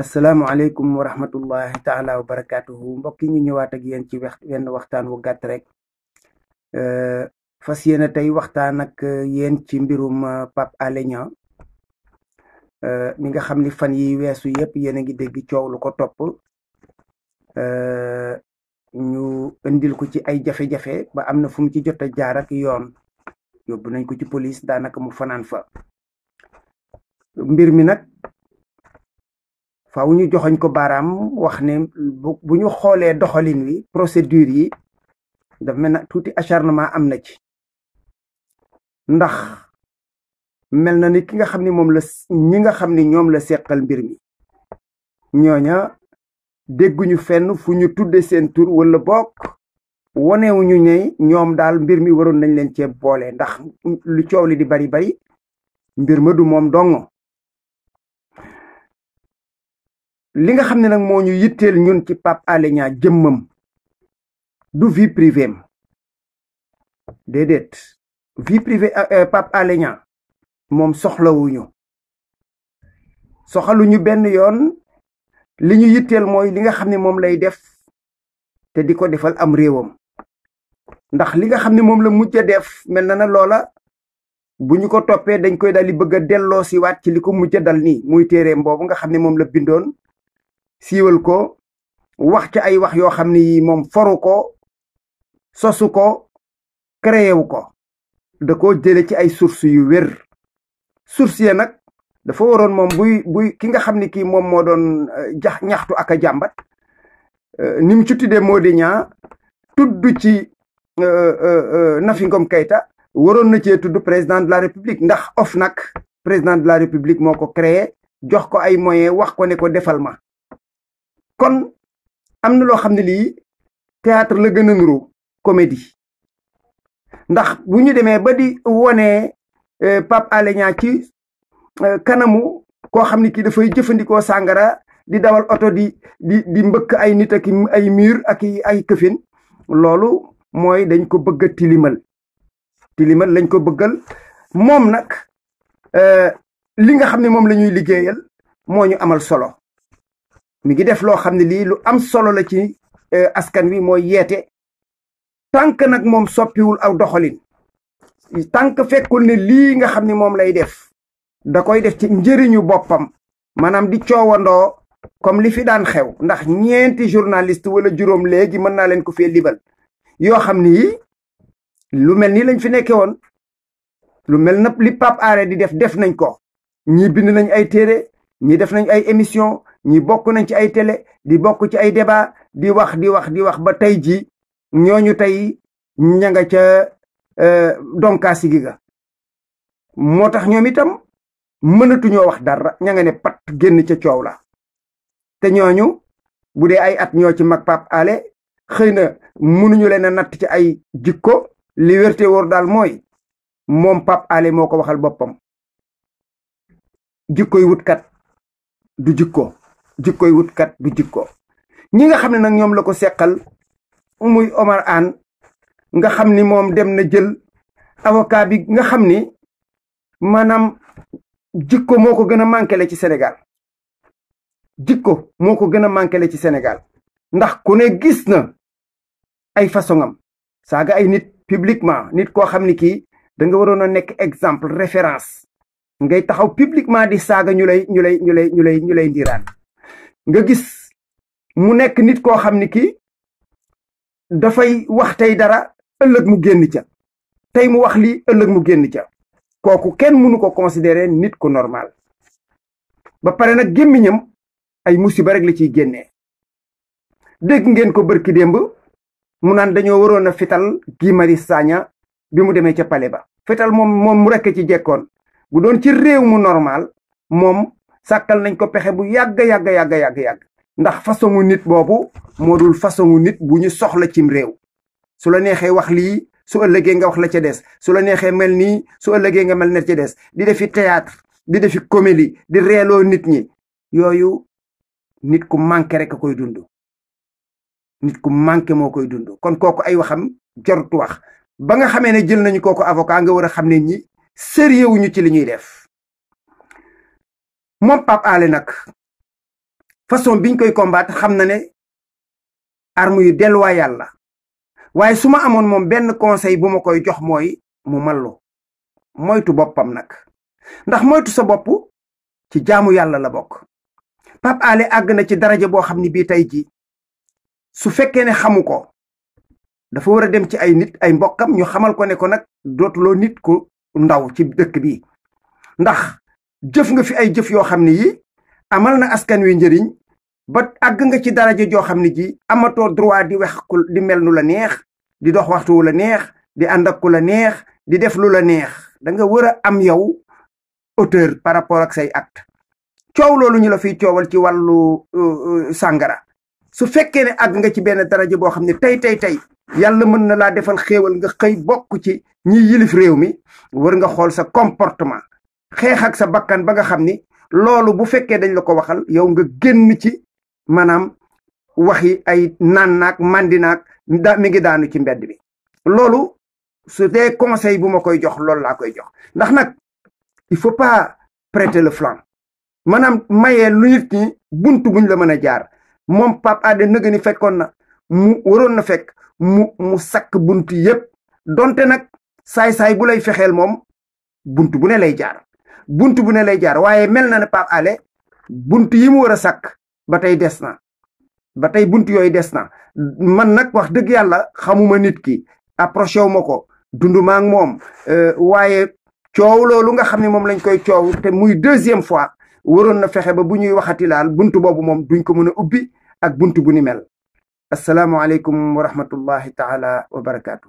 asalaamualeykum wa rahmatullahi taala wa barakaatuhu mbokk yi ñu ñëwaat ak yéen ci wenn waxtaan wu gàtt rek fas yéene tey waxtaan ak yéen ci mbirum Pape Alé Niang mi nga xam ni fan yi weesu yépp yéen a ngi dégg coow lu ko topp ñu indil ko ci ay jafe-jafe ba am na fu mu ci jot a jaar ak yoon yóbbu nañ ko ci police daanaka mu fanaan fa mbir mi nag faaw ñu joxoñ ko baaraam wax ne bu ñu xoolee doxalin wi procédure yi daf mel na tuuti acharnement am na ci ndax mel na ni ki nga xam ni moom la ñi nga xam ni ñoom la seqal mbir mi ñooña dégguñu fenn fu ñu tudde seen tur wala bokk wonewuñu ne ñoom daal mbir mi waroon nañ leen cee boole ndax lu coow li di bari bari mbir ma du moom dongo li nga xam ne nag moo ñu yitteel ñun ci Pape Alé Niang jëmmam du vie privée am déedéet vie privée Pape Alé Niang moom soxlawuñu benn yoon li ñu yitteel mooy li nga xam ne moom lay def te di ko defal am réewam ndax li nga xam ne moom la mujj a def mel na loola bu ñu ko toppee dañ koy dal di bëgg a delloo si waat ci li ko mujj a dal nii muy téereem boobu nga xam ne moom la bindoon siiwal ko wax ci ay wax yoo xam ni moom foru ko sosu ko créé wu ko da ko jële ci ay source yu wér source ya nag dafa waroon moom buy ki nga xam ni kii moom moo doon ñaxtu ak a jàmbat ni mu ci tuddee Mody Niang tudd ci Nafi Ngom Keïta waroon na cee tudd président de la république ndax OFNAC président de la république moo ko créé jox ko ay moyens wax ko ne ko defal ma kon am na loo xam ne lii théâtre la gën a nuru comédie ndax bu ñu demee ba di wone Pape Alé Niang ci kanamu koo xam ne kii dafay jëfandikoo sàngara di dawal oto di mbëkk ay nit ak ay mur ak ay këfin loolu mooy dañ ko bëgg a tilimal lañ ko bëggal moom nag li nga xam ne moom la ñuy liggéeyal moo ñu amal solo mi ngi def loo xam ne lii lu am solo la ci askan wi mooy yeete tànk nag moom soppiwul aw doxalin tànk fekkul ne lii nga xam ne moom lay def da koy def ci njëriñu boppam maanaam di coowandoo comme li fi daan xew ndax ñeenti journaliste wala juróom léegi mën naa leen ko fee libal yoo xam ni lu mel ni lañ fi nekke woon lu mel na li Pape Alé di def nañ ko ñii bind nañ ay téere ñii def nañ ay émission ñi bokk nañ ci ay télé di bokk ci ay débat di wax ba tey ji ñooñu tey ña nga ca donkaasi gi ga moo tax ñoom itam mënatuñoo wax dara ña nga ne pat génn ca coow la te ñooñu bu dee ay at ñoo ci mag Pape Alé xëy na mënuñu leen a natt ci ay jikko li wérte wóor daal mooy moom Pape Alé moo ko waxal boppam jikkoy wutkat du jikko jikkoy wutkat du jikko ñi nga xam ne nag ñoom la ko seqal muy Omar Anne nga xam ni moom dem na jël avocat bi nga xam ni maanaam jikko moo ko gën a manqué ci Sénégal jikko moo ko gën a manqué ci Sénégal ndax ku ne gis na ay façonam saaga ay nit publiquement nit koo xam ni kii da nga waroon a nekk exemple référence ngay taxaw publiquement di saaga ñu lay ndiiraan nga gis mu nekk nit koo xam ni kii dafay wax tey dara ëllëg mu génn ca tey mu wax lii ëllëg mu génn ca kooku kenn mënu ko considérer nit ku normal ba pare nag gémmiñam ay musiba rek la ciy génnee dégg ngeen ko bërki démb mu naan dañoo waroon a fital Guy Marius Sagna bi mu demee ca palais ba fital moom mu rekk ci jekkoon bu doon ci réew mu normal moom sàkkal nañ ko pexe bu yàgg ndax façon nit boobu moo dul façon nit bu ñu soxla cim réew su la neexee wax lii su ëllëgee nga wax la ca des su la neexee mel nii su ëllëgee nga mel ne ca des di defi théâtre di defi comédie di reeloo nit ñi yooyu nit ku manqué rek a koy dund nit ku manqué moo koy dund kon kooku ay waxam jarut wax ba nga xamee ne jël nañu kooku avocat nga war a xam ne ñi sérieux wuñu ci li ñuy def moom Pape Alé nag façon biñ koy combattre xam na ne arme yu déloyale la waaye su ma amoon moom benn conseil bu ma koy jox mooy mu mallu moytu boppam nag ndax moytu sa bopp ci jaamu yàlla la bokk. Pape Alé àgg na ci daraja boo xam ni bii tey ji su fekkee ne xamu ko dafa war a dem ci ay nit ay mbokkam ñu xamal ko ne ko nag dootuloo nit ku ndaw ci dëkk bi ndax jëf nga fi ay jëf yoo xam ne yi amal na askan wi njëriñ ba àgg nga ci daraja joo xam ne ji amatoo droit di wax di mel nu la neex di dox waxtu wu la neex di ànd ak ku la neex di def lu la neex da nga war a am yow hauteur par rapport ak say acte coow loolu ñu la fiy coowal ci wàllu sàngara su fekkee ne àgg nga ci benn daraja boo xam ne tey yàlla mën na laa defal xéewal nga xëy bokk ci ñi yilif réew mi war nga xool sa comportement xeex ak sa bakkan ba nga xam ni loolu bu fekkee dañ la ko waxal yow nga génn ci maanaam waxi ay naan naag mandi naag mi ngi daanu ci mbedd bi. loolu su dee conseil bu ma koy jox loolu laa koy jox ndax nag il faut pas prêter le flanc maanaam mayee lu nit ñi buntu buñ la mën a jaar moom Pape Alé nëga ni fekkoon na mu waroon na fekk mu sakk buntu yépp donte nag saay-saay bu lay fexeel moom buntu bu ne lay jaar waaye mel na ne Pape Alé buntu yi mu war a sakk ba tey des na ba tey buntu yooyu des na man nag wax dëgg yàlla xamuma nit ki approché wu ma ko dunduma ak moom waaye coow loolu nga xam ne moom lañ koy coow te muy deuxième fois waroon na fexe ba bu ñuy waxati laal buntu boobu moom duñ ko mën a ubbi ak buntu bu ni mel. assalaamu aleykum wa rahmatullahi taala wa barakaatu.